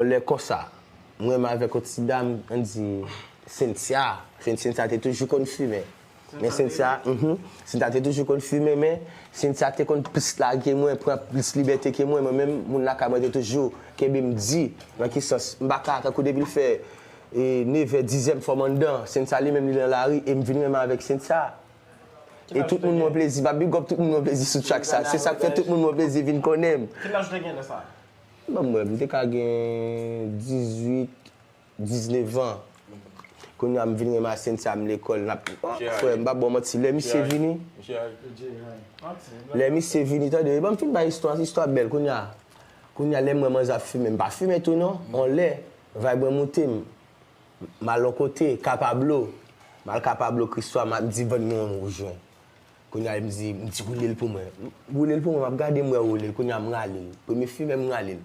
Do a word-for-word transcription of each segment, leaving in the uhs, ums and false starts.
Lè konsa, mwen menm avèk yon ti dam, ann di Cynthia. Cynthia te toujou konn fimen. Men Cynthia, mhm, Cynthia te toujou konn fimen, men Cynthia te konn plis lage mwen, pran plis libète ke mwen. Mwen menm, moun lakay mwen te toujou kenbe m di, nan ki sans, m pa ka, tankou depi l fè, e, nevè, dizè, m fò m anndan. Cynthia li menm, li nan lari, e m vin renmen avèk Cynthia. E tout moun mwen plezi, m ap big up tout moun mwen plezi sou track sa. Se sa k fè tout moun mwen plezi vin konnen m. Ki laj ou te gen lè sa? Ban m wè, m te ka gen dizuit, diznèf an. Kounye a m vin renmen a Cynthia, m lekòl, n ap, oh, frè, m pa ba w manti, lè misye vini, lè misye vini, tande, ban m fin bay istwa, istwa bèl, kounye a, kounye a, lè m wè manzè ap fimen, m pa fimen tou non, on lè, vayb mwen moute m, m al on kote, Ka Pablo, m al Ka Pablo Christmas, m ap di vann mwen yon wouj mwen. Kounye a, m di, m di, woule l pou mwen. Woule l pou mwen, m ap gade, m wè woule l. Kounye a, m rale l. Premye fimen, m rale l.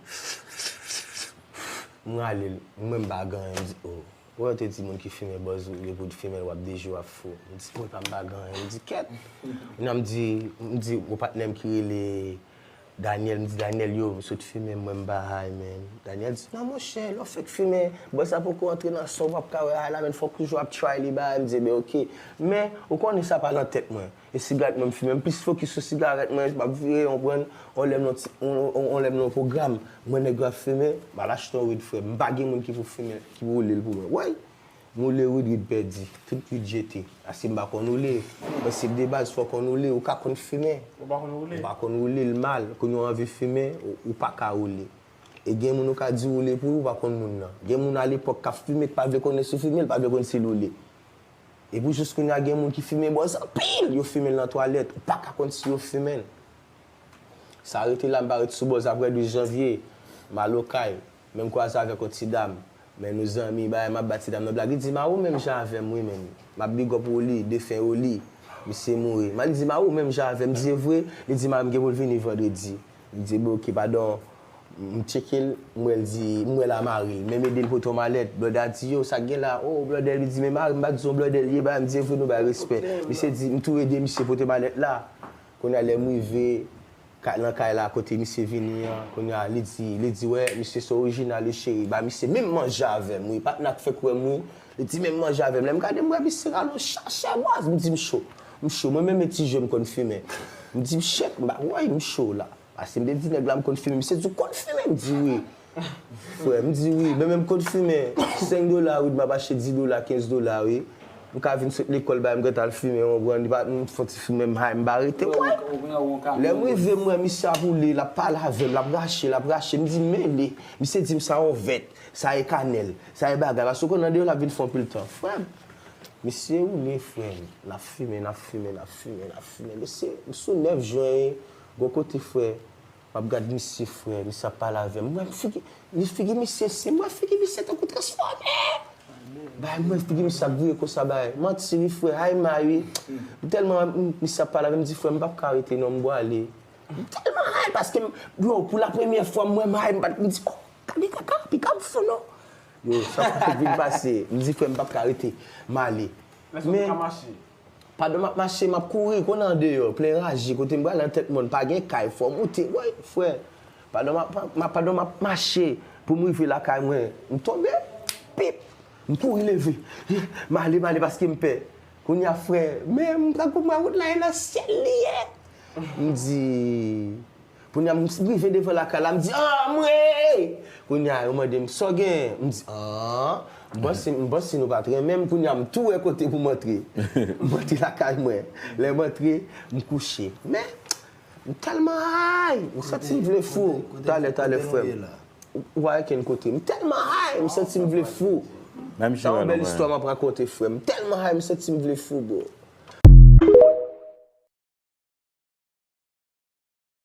M rale l. Mwen, m pa gen anyen. M di, oh. Ou wè, yo te di moun ki fimen bòz, yo pou fimen, w ap deje, w ap fou. M di, mwen pa, m pa gen anyen. M di, kèt. Kounye a, m di, m di, yon patnè m ki rele Daniel, m di, Daniel, yo, m sot fimen, mwen, m pa high, man. Daniel di, non, monchè, lè w fèk fimen, bòz la poko antre nan san w, w p ap ka wè high la, man, fòk toujou ap try li, bagay. M di, ben, oke. Men, ou konnen sa pa nan tèt mwen. E sigarèt mwen m fimen, m plis fokis sou sigarèt mwen, m ap vire, w konprann, on lè m nan ti, on, on, on lè m nan pwogram, mwen nèg yo ap fimen, m al achte yon weed frè, m pa gen moun ki pou fimen, ki pou woule l pou mwen. Woy! M woule weed, weed pèdi, tout weed jete. Paske m pa konn woule. Prensip de baz, fò w konn woule, ou ka konn fimen. Ou pa konn woule? Ou pa konn woule, l mal. Kounye a w anvi fimen, ou, ou pa ka woule. E gen moun ou ka di woule pou li, ou pa konn moun nan. Gen moun alepòk k ap fimen, k pa vle konnen si w fimen, l pa vle konn si l woule. Epi jis kounye a gen moun ki fimen bòz anpil, yo fimen l nan twalèt, ou pa ka konn si yo fimen l. Sa rete la, m pa ret sou bòz, apre douz janvye, m al Okay, men m kwaze avèk yon ti dam, men nou zanmi, bagay, m ap ba ti dam nan blag, li di m a ou menm jan avè m wi, men m ap big up Oli, defen Oli, misye mouri, m al, li di m a ou menm jan avè m, m di e vre, li di m a m gen pou l vini vandredi, m di bon oke, padon, M tcheke l, m wè l di, m wè l a mari l. Menm ede l pote yon malèt. Blòdè a di, yo, sa k gen la? O, blòdè, li di, men mari m pa di w blòdè l ye, ba, m di, e vre nou bay respè. Misye di, m tou ede misye pote malèt la. Kounye a, lè m rive ka-, nan kay la, kote misye vini an, kounye a, li di, li di, wè, misye se orijinal, wi, cheri. Ba, misye menm manje avè m, wi. Patnè a k fèk wè m, wi. Li di, menm manje avè m. Lè m gade, m wè misye rale yon sachè bòz. M di, m cho. M cho. Mwen menm, e ti je m konn fimen. M di, m chèk, m pa, woy, m cho la. Paske m te di nèg la m konn fimen, misye di w konn fimen? M di wi. Frè, m di wi, men menm konn fimen, senk dola wi, m ap achte dis dola, kenz dola wi. M ka vin sot lekòl, bay m gentan al fimen, w konprann, li pa, m fè ti fimen, m high, m pa rete, woy. Lè m rive, m wè misye ap woule, l ap pale avè m, l ap rache, l ap rache, m di m mele. Misye di m sa yon vèt, sa e kanèl, sa e bagay, paske w konn nan deyò l ap vin fè anpil tan. Frè m, misye woule, frè m, n ap fimen, n ap fimen, n ap fimen, n ap fimen. Mesye, m sou nèf jen, gwo kote, frè. M ap gad misye, frè, misye ap pale avè m. M wè figi, li figi misye, si m wè figi misye tankou transfòme. Bay, m wè figi misye ap vire konsa, bay. Manti wi, frè, high may wi. M tèlman, m, misye ap pale avè m, m di, frè, m p ap ka rete non, m pwale. M tèlman high, paske m, bro, pou la premyè fwa, m wè m high, m pa t, m di, oh, gade kaka, piga m fou non. Yo, sa pa fèk vin pase. M di, frè, m p ap ka rete, m ale. Men, pandan m ap mache, m ap kouri, konnen andeyò, plen raje, kote m prale an tèt mòn, pa gen kay, fò w moute, woy, frè. Pandan m ap, m ap, pandan m ap mache pou m rive lakay mwen, m tonbe, pip, m kouri leve. M ale, m ale paske m pè. Kounye a, frè, men m tankou m wè wout la e nan syèl li ye. M di, Kounye a, m rive devan lakay la, m di, anmwe! Kounye a, yo mande m, sa w gen? M di, an, m panse, m panse nou pa t renmen m. Kounye a, m tou wè kote pou m antre. M antre lakay mwen. Lè m antre, m kouche. Men, m tèlman high, m santi m vle fou. Talè, talè, frè m. Ou pa okenn kote. M tèlman high, m santi m vle fou. Sa yon bèl istwa m ap rakonte, frè m. M tèlman high, m santi m vle fou, bro.